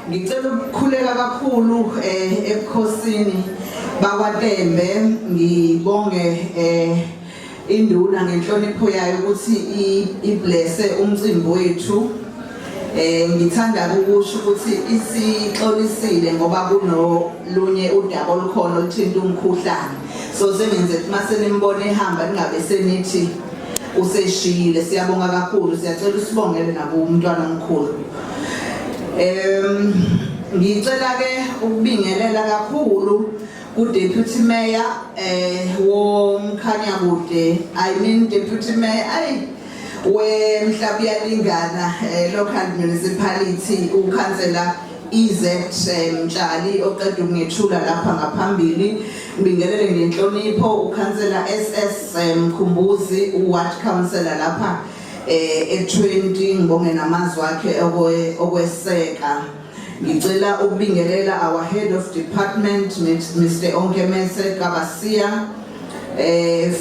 Ngicela ukukhuleka kakhulu ebukhosini bakwaTembe, ngibonge induna ngenhlonipho yayo ukuthi iblesse umcimbi wethu. Ngithanda ukusho ukuthi isixolisile ngoba kunolunye udaba olukhona oluthinta umkhuhlane. So sengenze mase nimbone ehamba ningabe senithi useshiyile. Siyabonga kakhulu, siyacela usibongele nakumntwana omkhulu. Ngicela ke ukubingelela kakhulu ku Deputy Mayor woMkhanyakude, I mean Deputy Mayor ay weMhlabuyalingana local municipality, ukhansela EZ Mtshali oqeda ukungethula lapha ngaphambili. Ngibingelele ngenhlonipho ukhansela SS Mkhumbuzi, uward councillor lapha e20, ngibonge namazwi akhe okweseka. Ngicela ukubingelela our head of department Mr Onkemese Kabasia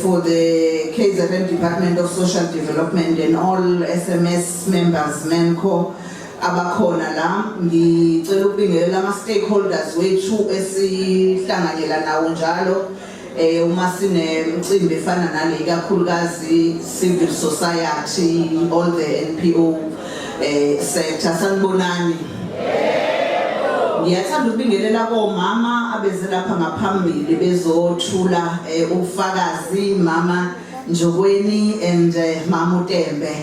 for the KZN Department of Social Development and all SMS members, MENCO abakhona la. Ngicela ukubingelela ama stakeholders wethu esihlanganyela nawo njalo uma sinemicimbi efana nale, ikakhulukazi civil society, all the NPO sector. Sanibonani. Ngiyathanda ukubingelela komama abeze lapha ngaphambili bezothula ubufakazi, Mama Njokweni and Mama uTembe.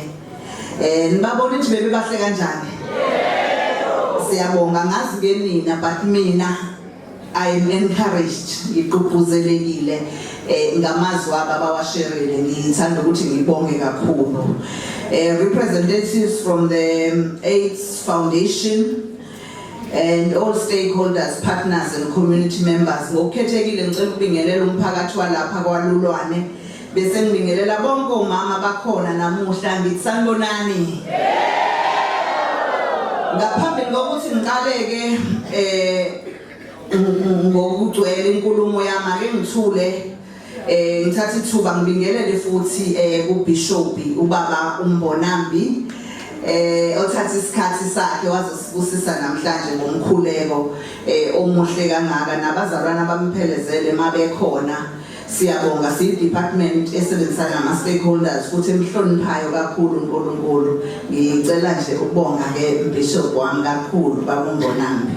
Nibabona ukuthi bebe bahle kanjani? Siyabonga. Ngazi ke nina, but mina I am encouraged, ngigqugquzelekile ngamazwi abo abawasherile. Ngithanda ukuthi ngibonge kakhulu. Representatives from the AIDS Foundation and all stakeholders, partners and community members. Ngokukhethekile ngicela ukubingelela umphakathi walapha kwaLulwane, bese ngibingelela bonke omama bakhona namuhla. Ngithi sanibonani. Ngaphambili kokuthi ngiqaleke ngokugcwele inkulumo yami, ake ngithule ngithatha ithuba ngibingelele futhi kuBishop ubaba uMbonambi othatha isikhathi sakhe wazosibusisa namhlanje ngomkhuleko omuhle kangaka, nabazalwana abamphelezele mabekhona. Siyabonga, siyi department esebenzisana nama stakeholders futhi emhloniphayo kakhulu uNkulunkulu. Ngicela nje ukubonga ke Bishop wami kakhulu, baba uMbonambi.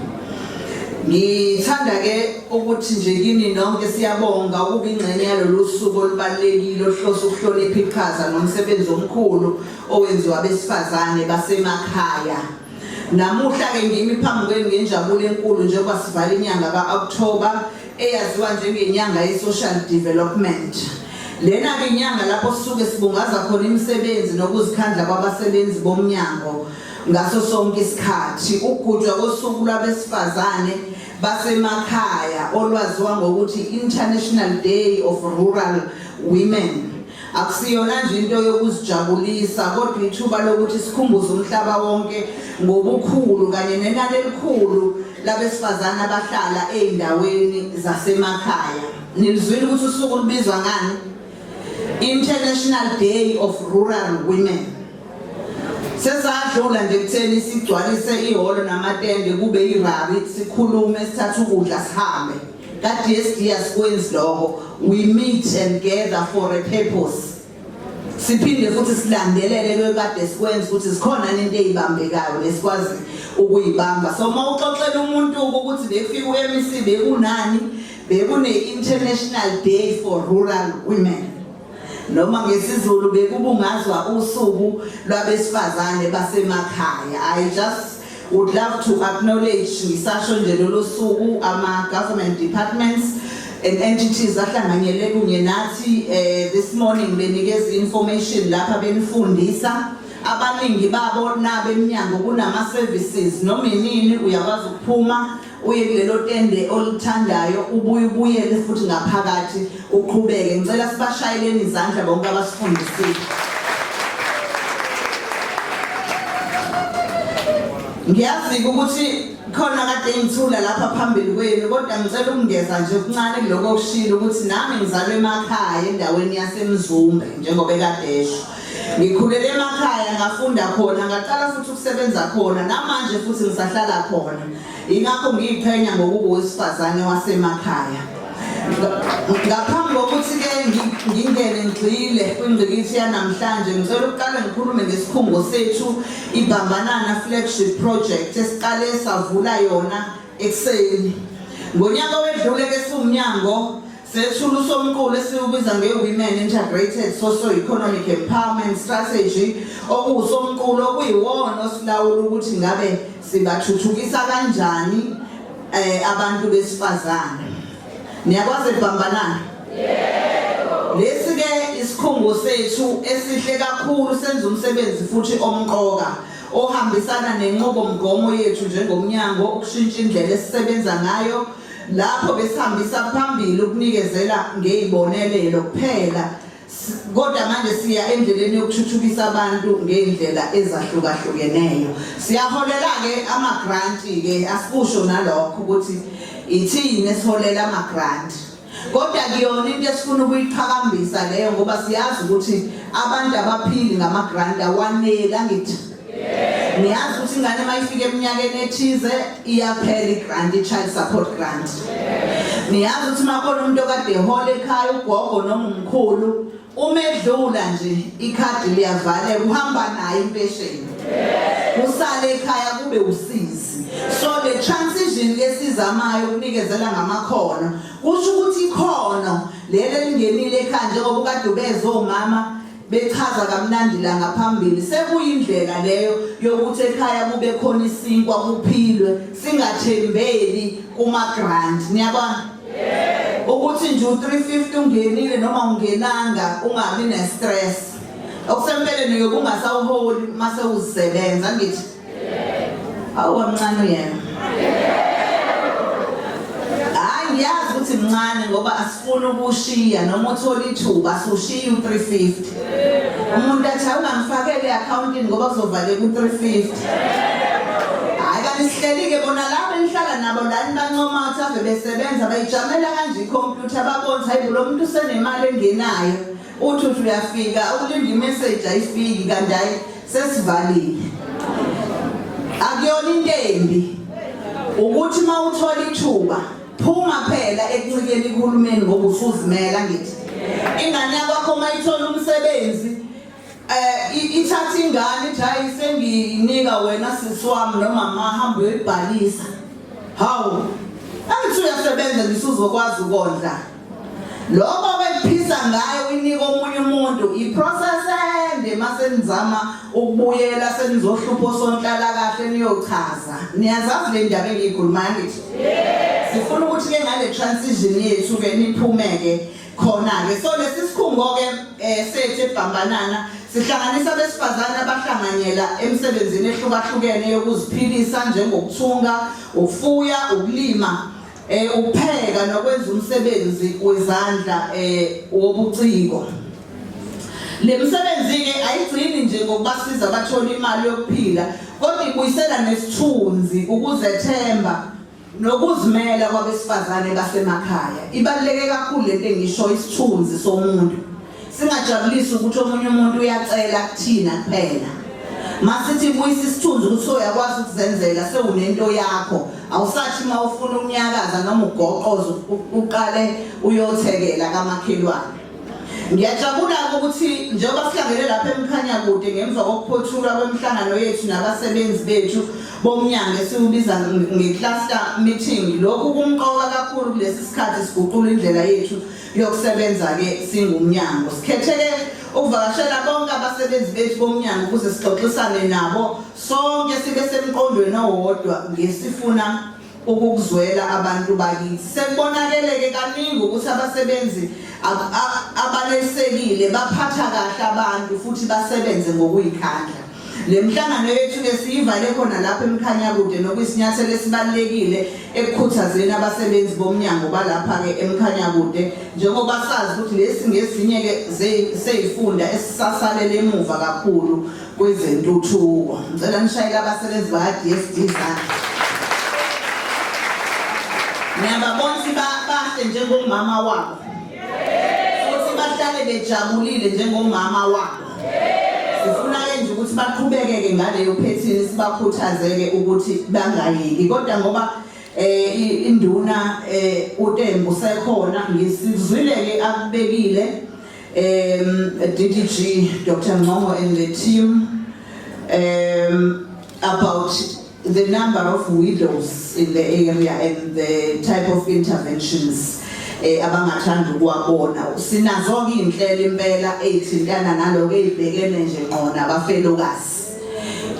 Ngithanda ke ukuthi nje kini nonke siyabonga ukuba ingxenye yalolu suku olubalulekile oluhlose ukuhlonipha iqhaza nomsebenzi omkhulu owenziwa abesifazane basemakhaya. Namuhla ke ngimi phambi kwenu ngenjabulo enkulu njengoba sivala inyanga ka-October eyaziwa njengenyanga ye-social development. Lena ke inyanga lapho sisuke sibungaza khona imisebenzi nokuzikhandla kwabasebenzi bomnyango ngaso sonke isikhathi. Ukugujwa kosuku lwabesifazane basemakhaya olwaziwa ngokuthi International Day of Rural Women akusiyona nje into yokuzijabulisa, kodwa ithuba lokuthi sikhumbuze umhlaba wonke ngobukhulu kanye nenani elikhulu labesifazane abahlala ezindaweni zasemakhaya. Nilizwile ukuthi usuku lubizwa ngani? International Day of Rural Women. Sesadlula nje kutheni sigcwalise ihholo namatende kube i-rally, sikhulume, sithathe ukudla sihambe. Ka DSD asikwenzi lokho. We meet and gather for a purpose. Siphinde futhi silandelele lokade sikwenza ukuthi zikhona into ezibambekayo lesikwazi ukuyibamba. So uma uxoxela umuntu ukuthi bekufika uMEC bekunani, bekune International Day for Rural Women, noma ngesiZulu bekubungazwa usuku lwabesifazane basemakhaya. I just would love to acknowledge, ngisasho nje lolu suku, ama government departments and entities ahlanganyele kunye nathi this morning benikeza information lapha, benifundisa. Abaningi babo nabeminyango, kunama services noma inini uyakwazi ukuphuma uye kulelo tende olithandayo, ubuye ubuyele futhi ngaphakathi uqhubeke. Ngicela sibashayeleni izandla bonke abasifundisile. Ngiyazi ukuthi khona kade ngithula lapha phambili kwenu, kodwa ngicela ukungeza nje okuncane kuloko okushilo ukuthi nami ngizalwe emakhaya endaweni yaseMzumbe njengoba ekade esho. Ngikhulele emakhaya ngafunda khona ngaqala futhi ukusebenza khona namanje futhi ngisahlala khona. Ingakho ngiyiqhenya ngokuba owesifazane wasemakhaya. Ngaphambi kokuthi ke ngingene ngigxile kwingqikithi yanamhlanje ngicela ukuqale ngikhulume ngesikhungo sethu iBambanana Flagship Project esiqale savula yona ekuseni. Ngonyaka owedlule ke siwumnyango sethula usomqulu esiwubiza nge-Women Integrated Socio-Economic Empowerment Strategy okuwusomqulu okuyiwona osilawula ukuthi ngabe sibathuthukisa kanjani abantu besifazane. Niyakwazi ekubambanana? Yebo. Lesi ke isikhungo sethu esihle kakhulu senza umsebenzi futhi omqoka ohambisana nenqubomgomo yethu njengomnyango ukushintsha indlela esisebenza ngayo lapho besihambisa phambili ukunikezela ngezibonelelo kuphela kodwa manje siya endleleni yokuthuthukisa abantu ngey'ndlela ezahlukahlukeneyo. Siyaholela-ke amagranti-ke asikusho nalokho ukuthi ithini esiholela amagranti. Kodwa kuyona into esifuna ukuyiqhakambisa leyo ngoba siyazi ukuthi abantu abaphili ngamagranti awaneli angithi. Niyazi ukuthi ingane uma ifika eminyakeni ethize iyaphela i-grant, i-child support grant. Niyazi ukuthi uma khona umuntu okade ehola ekhaya ugogo noma umkhulu uma edlula nje ikhadi liyavaleka uhamba naye impesheni. Usale ekhaya kube usizi. So le transition lesizamayo ukunikezela ngamakhono kusho ukuthi ikhono leli elingenile ekhaya njengoba ukade ubezwa omama Bechaza kamnandi la ngaphambili sekuyindlela leyo yokuthi ekhaya kube khona isinkwa kuphilwe singathembeli kuma grant niyabona ukuthi nje u350 ungenile noma ungenanga ungabi ne stress okusempeleni uyobe ungasawuholi mase uzisebenza ngithi awu wamncane uyena hayi ngiyazi ukuthi mncane ngoba asifuni ukushiya noma uthola ithuba asushiya u-350 umuntu athi awungangifakele e-akhawuntini ngoba kuzovaleka u-350 hayi kanti sihleli-ke bona laba enihlala nabo la nibancoma ukuthi ave besebenza bayijamela kanje ikhompyutha babona ukuthi hayi lo muntu usenemali engenayo Uthi uthi uyafika ukulinda imessage ayifiki kanti hayi sesivalile. Akuyona into embi ukuthi uma uthola ithuba phuma phela ekuncikeni kuhulumeni ngoba usuzimela ngithi. Ingane yakwakho uma ithola umsebenzi ithatha ingane ithi hayi sengiyinika wena sisi wami noma ma hamba uyoyibhalisa. Hawu angithi uyasebenza ngisuzokwazi ukondla. Lokho bekuphisa ngayo uyinika omunye umuntu i-process ende mase nizama ukubuyela senizohlupha osonhlala kahle niyochaza. Niyazazi le ndaba engiyikhulumayo ngithi? Sifuna ukuthi ke ngale transition yethu ke niphumeke khona ke. So lesi sikhungo ke sethu eBhambanana sihlanganisa abesifazane abahlanganyela emsebenzini ehlukahlukene yokuziphilisa njengokuthunga, ukufuya, ukulima Ukupheka nokwenza umsebenzi wezandla wobuciko. Le misebenzi-ke ayigcini nje ngokubasiza bathole imali yokuphila kodwa ibuyisela nesithunzi, ukuzethemba nokuzimela kwabesifazane basemakhaya. Ibaluleke kakhulu lento engisho isithunzi somuntu. Singajabulisi ukuthi omunye umuntu uyacela kuthina kuphela. Masithi buyisa isithunzi ukuthi uyakwazi ukuzenzela sewunento yakho. Awusathi uma ufuna ukunyakaza noma ugoqoza uqale uyothekela kamakhelwane. Ngiyajabula ukuthi njengoba sihlangene lapha eMkhanyakude ngemva kokuphothulwa kwemihlangano yethu nabasebenzi bethu bomnyango esiwubiza nge-cluster meeting. Lokhu kumqoka kakhulu kulesi sikhathi siguqula indlela yethu yokusebenza-ke singumnyango. Sikhethe-ke ukuvakashela bonke abasebenzi bethu bomnyango ukuze sixoxisane nabo sonke sibe semqondweni owodwa ngesifuna ukukuzwela abantu bakithi. Sekubonakele-ke kaningi ukuthi abasebenzi abanelisekile baphatha kahle abantu futhi basebenze ngokuyikhandla. Le mihlangano yethu-ke siyivale khona lapha eMkhanyakude nokuyisinyathelo esibalulekile ekukhuthazeni abasebenzi bomnyango balapha-ke eMkhanyakude njengoba sazi ukuthi lesi ngesinye-ke seyifunda esisasalele emuva kakhulu kwezentuthuko. Ngicela nishayele abasebenzi baka-DSD izandla. Niyababona ukuthi bahle njengomama wabo futhi bahlale bejabulile njengomama wabo. Sifuna ke nje ukuthi baqhubeke ke ngaleyo phethini sibakhuthazeke ukuthi bangayeki kodwa ngoba eh induna eh uTembu sekhona ngisizwile ke akubekile DDG Dr Ngcongo and the team about the number of widows in the area and the type of interventions abangathanda ukuwabona. Sinazo ke inhlelo impela ezithintana naloko ezibhekene nje ngqo nabafelokazi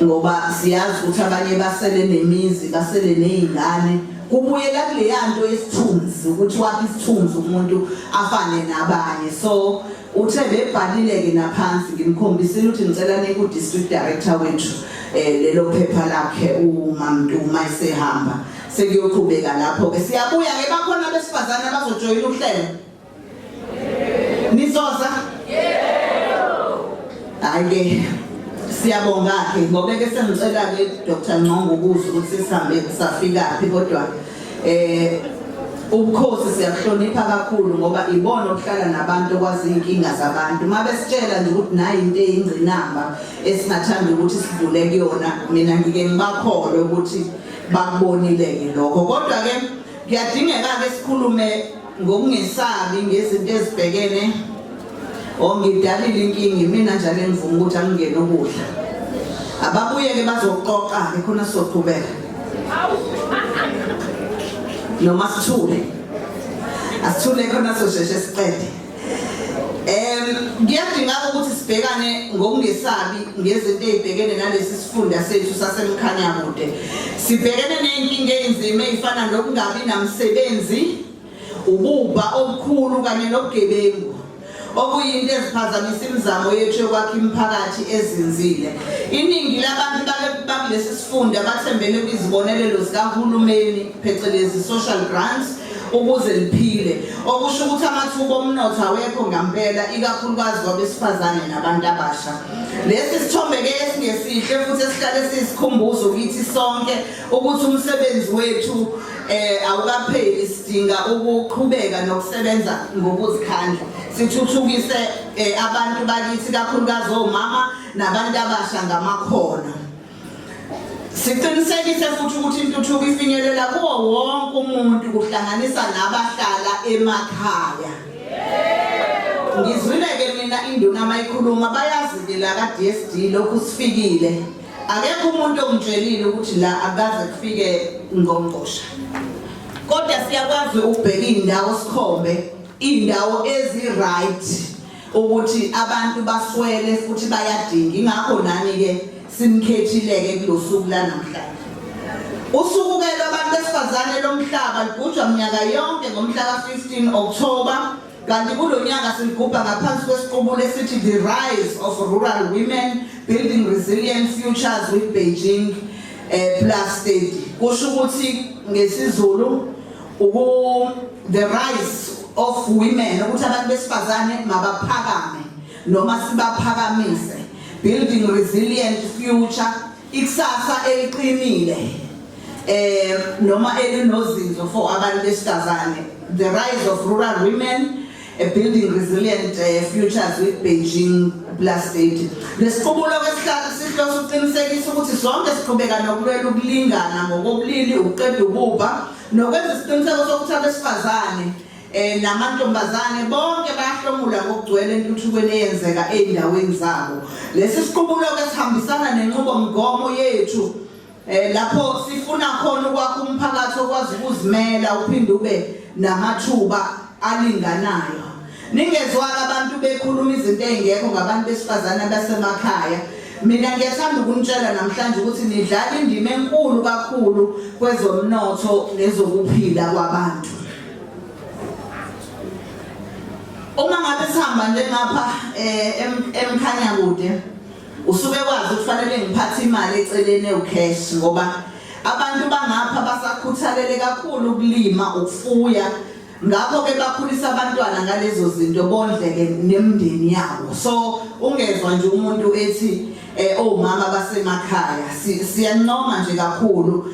ngoba siyazi ukuthi abanye basele nemizi basele nezingane kubuyela kuleya nto yesithunzi ukuthi wakhe isithunzi umuntu afane nabanye. So uthe bebhalile ke naphansi ngimkhombisile ukuthi ngicela niku district director wethu lelo phepha lakhe uMamntuma esehamba sekuyoqhubeka lapho ke. Siyabuya ke, bakhona abesifazane abazojoyina uhlelo, nizoza? Yebo. Hayi ke siyabonga ke ngoba ke sengicela ke Dr Ngcongo ukuza ukuthi sihambe safika phi kodwa ubukhosi siyakuhlonipha kakhulu ngoba ibona obuhlala nabantu okwazi inkinga zabantu. Uma besitshela nje ukuthi nayi into eyingcinamba esingathanda ukuthi sidlule kuyona, mina ngike ngibakholwe ukuthi bakubonile ke lokho. Kodwa ke kuyadingeka ke sikhulume ngokungesabi ngezinto ezibhekene. Ongidalile inkinga mina njalo engivuma ukuthi angingene ukudla. Ababuye ke bazoxoxa ke khona sizoqhubeka. Noma sithule. Asithule khona sosheshe siqede. Kuyadingeka ukuthi sibhekane ngokungesabi ngezinto ezibhekene nalesi sifunda sethu saseMkhanyakude. Sibhekene nezinkinga ezinzima ezifana nokungabi namsebenzi, ububha obukhulu kanye nobugebengu okuyinto eziphazamisa imizamo yethu yokwakha imiphakathi ezinzile. Iningi labantu bakulesi sifunda bathembele kwizibonelelo zikahulumeni phecelezi social grants ukuze liphile, okusho ukuthi amathuba omnotho awekho ngampela ikakhulukazi kwabesifazane nabantu abasha. Lesi sithombe ke esingesihle futhi esihlale sisikhumbuzo kithi sonke ukuthi umsebenzi wethu awukapheli, sidinga ukuqhubeka nokusebenza ngokuzikhandla sithuthukise abantu bakithi kakhulukazi omama nabantu abasha ngamakhono. Siqinisekise futhi ukuthi intuthuko ifinyelela kuwo wonke umuntu kuhlanganisa nabahlala emakhaya. Ngizwile ke mina induna mayikhuluma, bayazi ke la ka DSD lokhu sifikile. Akekho umuntu ongitshelile ukuthi la akaze kufike ngqongqosha. Kodwa siyakwazi ukubheka indawo sikhombe indawo ezi right ukuthi abantu baswele futhi bayadinga. Ingakho nani ke simkhethile ke kulosuku la namhlanje. Usuku ke lwabantu besifazane lomhlaba ligujwa minyaka yonke ngomhla ka-15 October, kanti kulonyaka siligubha ngaphansi kwesiqubulo esithi The Rise of Rural Women, Building Resilient Futures with Beijing Plus 30. Kusho ukuthi ngesiZulu uku the rise of women, ukuthi abantu besifazane mabaphakame noma sibaphakamise, building resilient future, ikusasa eliqinile noma elinozinzo for abantu besifazane, the rise of rural women, building resilient futures with Beijing Plus 30. Lesiqubulo ke sihlose ukuqinisekisa ukuthi sonke siqhubeka nokulwela ukulingana ngokobulili, ukuqeda ububha nokwenza isiqiniseko sokuthi abesifazane namantombazane bonke bayahlomula ngokugcwele entuthukweni eyenzeka ezindaweni zabo. Lesi siqubulo ke sihambisana nenqubomgomo yethu lapho sifuna khona ukwakha umphakathi okwazi ukuzimela uphinde ube namathuba alinganayo. Ningezwaka abantu bekhuluma izinto ezingekho ngabantu besifazane abasemakhaya. Mina ngiyathanda ukunitshela namhlanje ukuthi nidlala indima enkulu kakhulu kwezomnotho nezokuphila kwabantu. Uma ngabe sihamba njengapha eMkhanyakude, usuke wazi ukuthi fanele ngiphathe imali eceleni ewu-cash ngoba abantu bangapha basakhuthalele kakhulu ukulima, ukufuya. Ngakho ke bakhulisa abantwana ngalezo zinto, bondleke nemindeni yabo. So ungezwa nje umuntu ethi omama basemakhaya, siyancoma nje kakhulu.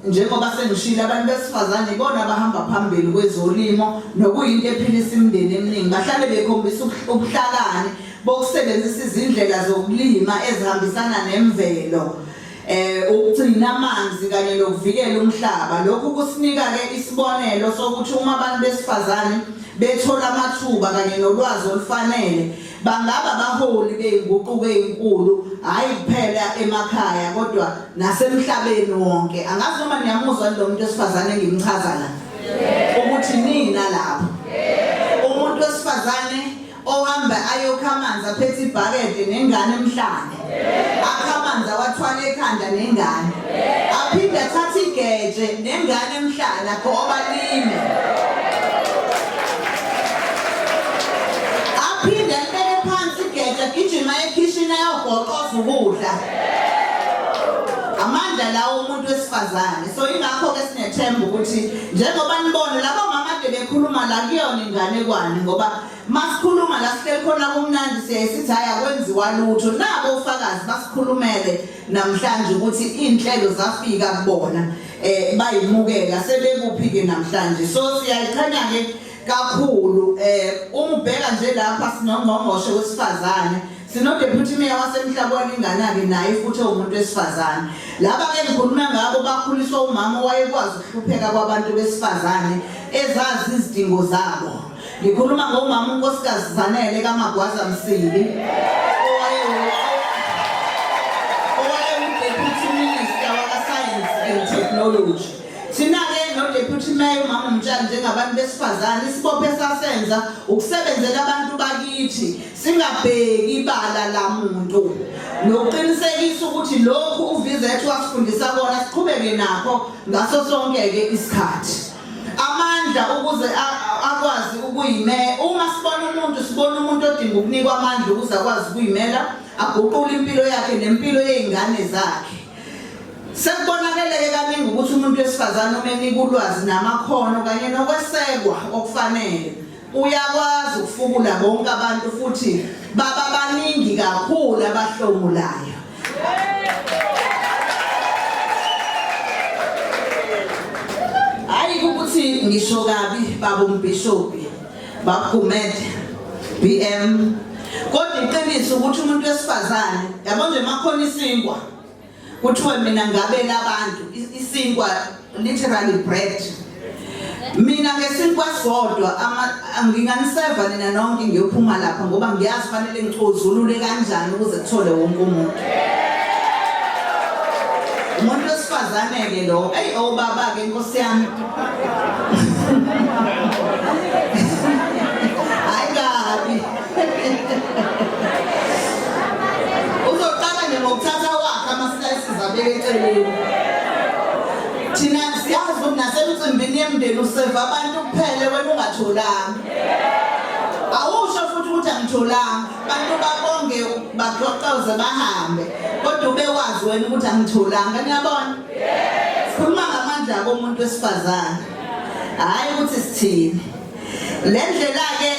Njengoba sengishilo, abantu besifazane ibona abahamba phambili kwezolimo nokuyinto ephilisa imindeni eminingi. Bahlale bekhombisa ubuhlakani. bokusebenzisa izindlela zokulima ezihambisana nemvelo eh ukugcina amanzi kanye nokuvikela umhlaba. Lokhu kusinika ke isibonelo sokuthi uma abantu besifazane bethola amathuba kanye nolwazi olufanele bangaba abaholi bey'nguquko ey'nkulu hhayi kuphela emakhaya kodwa nasemhlabeni wonke. Angazi noma niyamuzwa lo muntu wesifazane engimchaza la ukuthi nina lapho umuntu wesifazane ohamba ayokha amanzi aphethe ibhakede nengane emhlane akha amanzi awathwale ekhanda nengane aphinde athathe igeje nengane emhlane agoba lime aphinde alibeke phansi igeje agijima ekhishini ayogoqoza ukudla amandla lawo umuntu wesifazane. So ingakho ke sinethemba ukuthi njengoba nibona laba mama kade bekhuluma la kuyona inganekwane ngoba masikhuluma la sihleli khona kumnandi siyaye sithi hhayi akwenziwa lutho nabo ofakazi basikhulumele namhlanje ukuthi iy'nhlelo zafika kubona um bayimukela sebekuphi-ke namhlanje. So siyayiqhenya-ke kakhulu um uma ubheka nje lapha sinongqongqoshe wesifazane Sino-deputy mayor waseMhlabuyalingana-ke naye futhi ewumuntu wesifazane. Laba-ke engikhuluma ngabo bakhuliswa umama owayekwazi ukuhlupheka kwabantu besifazane ezazi izidingo zabo. Ngikhuluma ngomama uNkosikazi Zanele kaMagwaza Msibi owayewu-deputy minister waka-science and technology. Thina-ke no-deputy mayor umama uMtshali njengabantu besifazane isibopho esasenza ukusebenzela abantu bakithi singabheki ibala lamuntu nokuqinisekisa ukuthi lokhu uVizet wasifundisa kona siqhubeke nakho ngaso sonke-ke isikhathi. Amandla ukuze akwazi ukuyimela. Uma sibona umuntu sibona umuntu odinga ukunikwa amandla ukuze akwazi ukuyimela aguqule impilo yakhe nempilo yey'ngane zakhe. Sekubonakeleke kaningi ukuthi umuntu wesifazane uma enika ulwazi namakhono kanye nokwesekwa okufanele Uyakwazi ukufukula bonke abantu futhi baba baningi kakhulu abahlomulayo. Hayi ukuthi ngisho kabi baba umbhishobhi baGumede BM kodwa iqiniso ukuthi umuntu wesifazane yabo nje makhona isinkwa Kuthiwe mina ngabela abantu isinkwa literally bread. Mina ngesinkwa sodwa nginganiseva nina nonke ngiyophuma lapha ngoba ngiyazi fanele ngicozulule kanjani ukuze kuthole wonke umuntu. Umuntu wesifazane ke lo, ey obaba ke nkosi yami. Hayi kabi. Uzoqala nje ngokuthatha wakhe ama-slices abeke eceleni. Thina siyazi ukuthi nasemcimbini yemndeni useva abantu kuphele wena ungatholanga. Awusho futhi ukuthi angitholanga. Abantu babonge baxoxoze bahambe. Kodwa ube wazi wena ukuthi angitholanga. Niyabona? Sikhuluma ngamandla komuntu wesifazane. Hhayi ukuthi sithini. Le ndlela-ke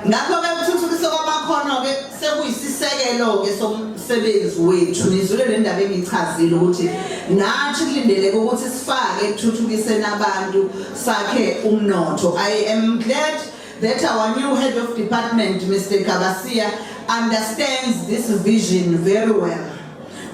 ngakho-ke ukuthuthukiswa kwamakhono-ke sekuyisisekelo-ke somsebenzi wethu. Nizwile le ndaba engiyichazile ukuthi nathi kulindeleke ukuthi sifake ekuthuthukiseni abantu sakhe umnotho. I am glad that our new head of department, Mr. Kabasia, understands this vision very well.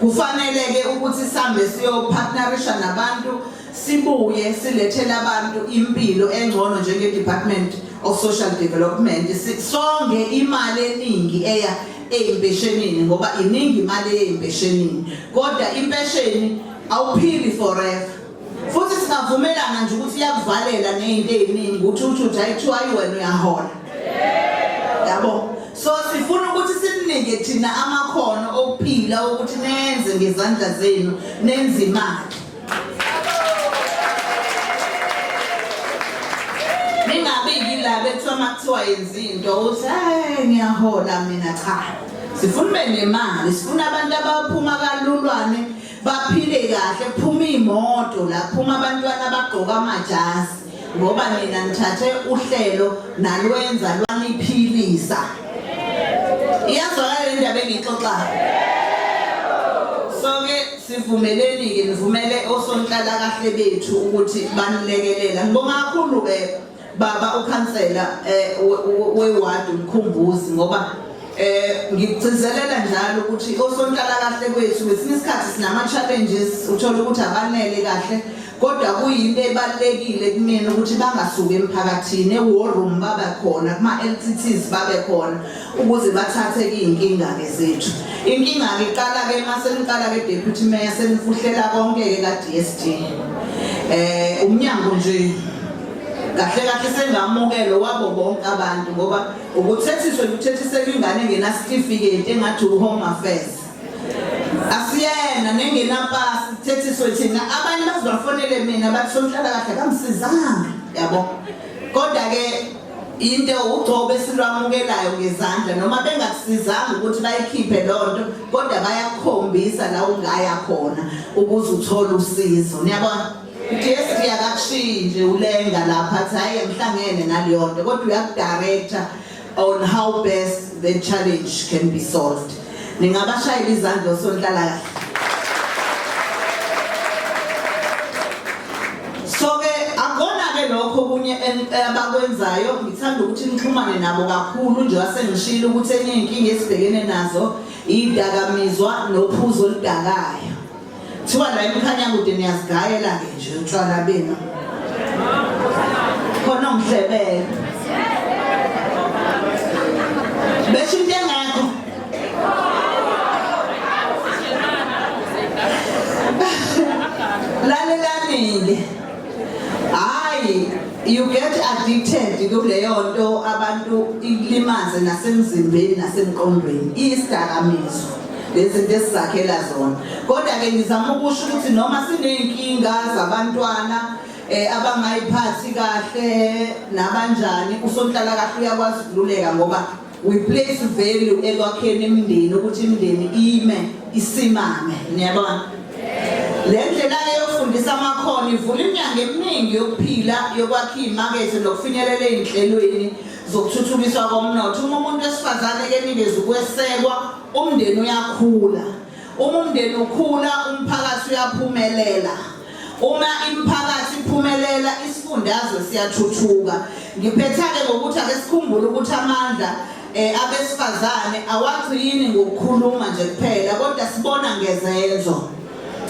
Kufanele-ke ukuthi sihambe siyopartnerisha nabantu sibuye silethele abantu impilo engcono njenge-Department of Social Development songe imali eningi eya eyimpeshenini ngoba iningi imali eyimpeshenini kodwa impesheni awuphili forever futhi singavumelana nje ukuthi iyakuvalela nezinto eziningi ukuthi uthi uthi ayithiwa ayi wena uyahola yabo. So sifuna ukuthi sinike thina amakhono okuphila ukuthi nenze ngezandla zenu nenze imali. Ningabi yilaba ekuthiwa makuthiwa yenza into uthi hey ngiyahola mina cha. Sifuna ube nemali, sifuna abantu abaphuma kalulwane baphile kahle, kuphuma imoto la kuphuma abantwana abagqoka amajazi ngoba nina nithathe uhlelo nalwenza lwaniphilisa. Iyazwakala le ndaba engiyixoxayo? So ke sivumeleni-ke nivumele osonhlalakahle bethu ukuthi banilekelela. Ngibonga kakhulu-ke baba ukhansela wewadi uMkhumbuzi ngoba Ngikugcizelela njalo ukuthi osonhlalakahle kwethu ngesinye isikhathi sinama challenges, uthola ukuthi abanele kahle, kodwa kuyinto ebalulekile kumina ukuthi bangasuki emphakathini, e-war room babe khona, kuma-LTTs babe khona ukuze bathathe iy'nkinga-ke zethu. Inkinga-ke iqala-ke uma seniqala-ke deputy mayor senifuhlela konke-ke ka-DSD. Umnyango nje kahle kahle sengamukelo wabo bonke abantu ngoba ukuthethiswa ukuthethiseka ingane engenasitifiketi engathi u-home affairs asiyena nengenapasi kuthethiswe thina. Abanye bazibafonele mina bathi sonhlala kahle kamsizanga, yabo. Kodwa-ke into ugcobo esilwamukelayo ngezandla, noma bengakusizanga ukuthi bayikhiphe loo nto, kodwa bayakukhombisa la ungaya khona ukuze uthole usizo. Niyabona, uDSD akakushiyi nje ulenga lapha athi hhayi ngihlangene naleyo nto, kodwa uyakudirector on how best the challenge can be solved. Ningabashayela izandla osonhlalakahle. So-ke akona-ke lokho okunye abakwenzayo, ngithanda ukuthi nixhumane nabo kakhulu njengoba sengishilo ukuthi enye inkinga esibhekene nazo idakamizwa nophuzo oludakayo. Kuthiwa la eMkhanyakude niyazigayela-ke nje utshwala benu. Khona ongihlebele. Besho into engekho. Lalelani-ke. Hayi, you get addicted kuleyo nto, abantu ilimaze nasemzimbeni nasemqondweni. Isidakamizwa lezi zinto esizakhela zona. Kodwa-ke ngizama ukusho ukuthi noma siney'nkinga zabantwana abangayiphathi kahle nabanjani, usonhlalakahle uyakwazi ukululeka ngoba we place value ekwakheni imindeni, ukuthi imindeni ime isimame. Niyabona, le ndlela-ke yokufundisa amakhono ivula iminyango eminingi yokuphila, yokwakha iy'makethe nokufinyelela ey'nhlelweni zokuthuthukiswa komnotho. Uma umuntu wesifazane-ke enikeza ukwesekwa, umndeni uyakhula. Uma umndeni ukhula, umphakathi uyaphumelela. Uma imiphakathi iphumelela, isifundazwe siyathuthuka. Ngiphetha-ke ngokuthi ake sikhumbule ukuthi amandla abesifazane awagcini ngokukhuluma nje kuphela, kodwa sibona ngezenzo.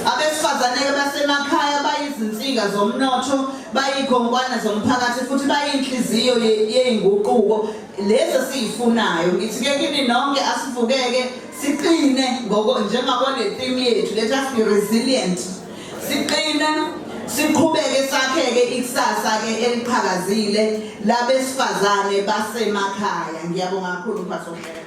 Abesifazane-ke basemakhaya bayizinsika zomnotho, bayikhonkwane zomphakathi futhi bayinhliziyo yey'nguquko lezi esiyifunayo. Ngithi-ke kini nonke asivukeke siqine njengakole theme yethu, let us be resilient, siqine siqhubeke sakheke ikusasa-ke eliqhakazile labesifazane basemakhaya. Ngiyabonga kakhulu mphathi wohlelo.